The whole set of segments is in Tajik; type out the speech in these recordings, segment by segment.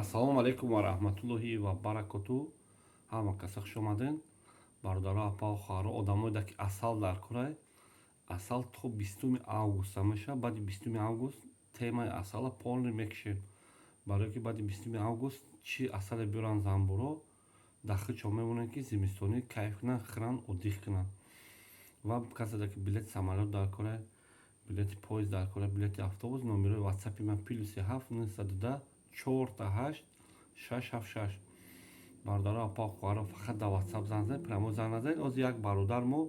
Ассалому алайкум ва раҳматуллоҳи ва баракоту. Ҳама каса хуш омаден, бародаро, апау, хоҳаро, одамое ки асал дар корай. Асал то 20-уми августа мешавад. Баъди 20-уми август темаи асала полный мекушем, барое ки баъди 20-уми август чӣ асале биёранд, занбуро дар худшон мемонанд, ки зимистонӣ кайф кунанд, хӯранд, отдых кунанд. Ва касе ки билети самолёт дар корай, билети поезд дар корай, билети автобус, номерои ватсапи ман +7 910 888 676. Бародаро, апа, хоҳаро, фақат дар ватсап занг занед, прямо занг назанед. Ҳозир як бародар мо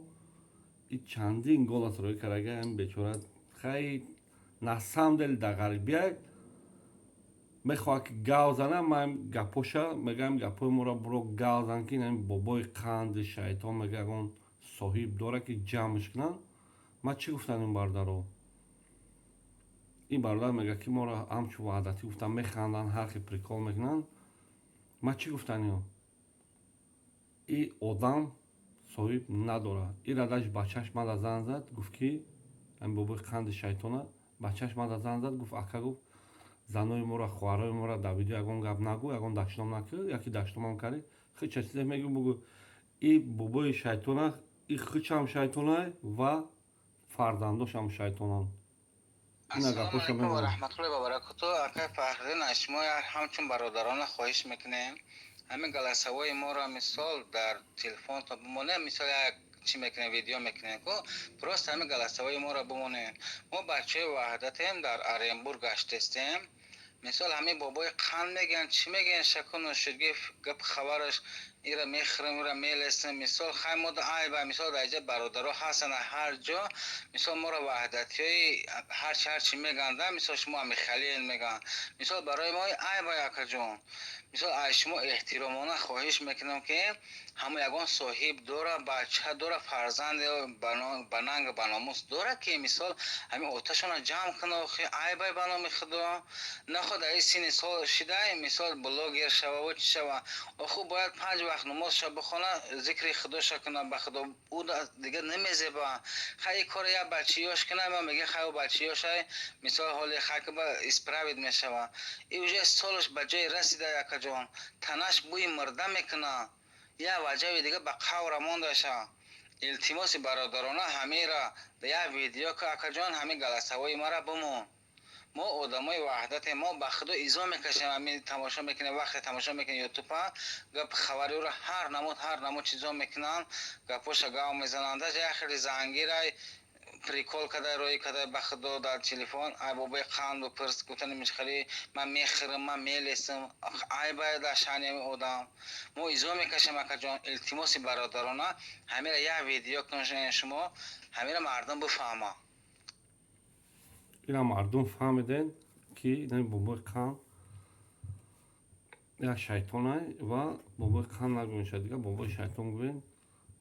и чандин голос роӣ кардагаям, бечора, хай, на самом деле дар ғарибия мехоҳад ки гав зана. Ман гапоша мегӯям, гапои моро буро гав зан, ки ин бобои қанди шайтон мега, ягон соҳиб дорад, ки ҷамъш кунанд. Ман чӣ гуфтам? Ин бародаро, ин бародар мега, ки моро ҳамчун ваҳдатӣ гуфтам, механданд, ҳар хел прикол мекунанд. Ман чӣ гуфтам? Ё и одам соҳиб надорад. Ира даже бачаш мада занг зад, гуфт, ки ҳамин бобои қанди шайтона бачаш мада занг зад, гуфт: «Ака, — гуфт, — занои моро, хоҳарои моро дар видео ягон гап нагӯ, ягон дашном накӯ, яке дашномам кардӣ, хича чизе мегӯ, бугӯ». И бобои шайтона, и хичам шайтонай ва фарзандошам шайтонанд. Ассалому алайкум ва раҳматуллоҳи ва баракоту. Акай Фахриддин, аз шумо ҳамчун бародарона хоҳиш мекунем, ҳамин голосовой моро, мисол, дар телефонтон бимонем. Мисол, як чӣ мекунем, видео мекунем ку, просто ҳамин голосовой моро бимонем. Мо бачаҳои Ваҳдатем, дар Оренбург гаштестем. Мисол, ҳамин бобои қанд мегӯянд, чӣ мегӯянд, шакуну шудги гап хабараш, ира мехӯрем, ира мелесем. Мисол, хай, мо айба, мисол, дар иҷа бародаро ҳастанд ҳар ҷо. Мисол, моро ваҳдатиҳои ҳарчи ҳарчи мегӯянд, мисол, шумо амихалиен мегӯянд. Мисол, барои мо айба, акаҷон. Мисол, аз шумо эҳтиромона хоҳиш мекунам, ки ҳама ягон соҳиб дора, бача дора, фарзанде ба нанг, ба номус дора, ки мисол ҳамин оташона ҷамъ куна. Охи, айбай, ба номи Худо, наход дар ин синни сол шидай, мисол, блогер шававу чӣ шава. Оху, бояд панҷ вақт намозша бихона, зикри худоша куна. Ба Худо, ӯ дига намезеба. Хай, ин кора як бачиёш куна, ма мега, хай, ӯ бачиёшай, мисол, ҳоли хайкба исправить мешава. И уже солаш ба ҷое расида, акаҷон, танаш бӯи мурда мекуна, як ваҷави дига ба қавра мондаша. Илтимоси бародарона, ҳамира як видео ку, акаҷон, ҳамин голосовой мара бимон. Мо одамои ваҳдатем, мо ба Худо изо мекашем. Ҳамин тамошо мекунем, вақте тамошо мекунем ютуба, гап хабари ӯро ҳар намуд, ҳар намуд чизо мекунанд, гапоша гав мезананд. Даже як хеле зангирай прикол кадай, роӣ кадай, ба Худо, дар телефон ай бобои қанду пирс гуфтани мишхали, ман мехӯрам, ман мелесам. Айбай дар шаъни ҳамин одам, мо изо мекашем. Акаҷон, илтимоси бародарона, ҳамира як видео кун шумо, ҳамира мардум бифаҳма. Ина мардум фаҳмиден, ки ин бобои қанд як шайтонай ва бобои қанд нагӯен, шояд дига бобои шайтон гӯен.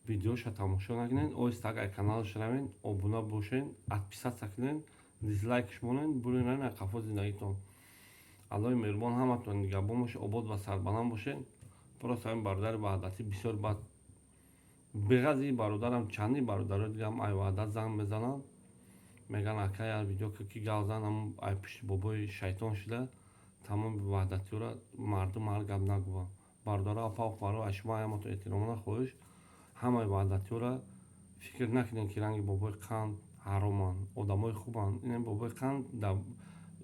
Видеоша тамошо накунен, оҳиста ай каналаш равен, обуна бошен, отписаться кунен, дизлайкш монен, бурен ай қафо зиндагитон. Аллоҳи меҳрубон ҳаматон нигаҳбон боше, обод ва сарбаланд бошен. Просто ҳамин бародари ваҳдатӣ бисёр бад беғази бародарам, чандин бародарои дигаам ай Ваҳдат занг мезананд, мегӯянд: «Ака, як видео ки гав зан, ҳамн ай пушти бобои шайтон шуда, тамоми ваҳдатиёра мардум ҳар гап нагӯванд». Бародаро, апа, хоҳаро, аз шумо ҳаматон эҳтиромона хоҳиш, ҳамаи ваҳдатиёра фикр накунед, ки ранги бобои қанд ҳароманд, одамои хубанд. Инами бобои қанд дар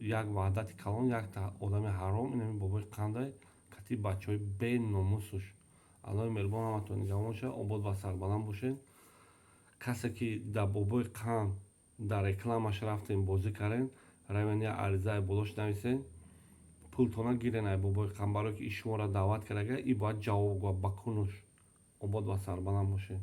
як ваҳдати калон якта одами ҳаром, инами бобои қандай кати бачаҳои беномусуш. Аллоҳи меҳрубон ҳаматон нигаҳбон бошад, обод ва сарбаланд бошед. Касе ки дар бобои қанд дар рекламаш рафтем, бозӣ кардем, равен, як аризаи болош нависен, пултона гирен ай бобои қанд, барое ки и шуморо даъват кардага, и бояд ҷавоб гӯяд ба кунуш. Обод ва сарбаланд бошед.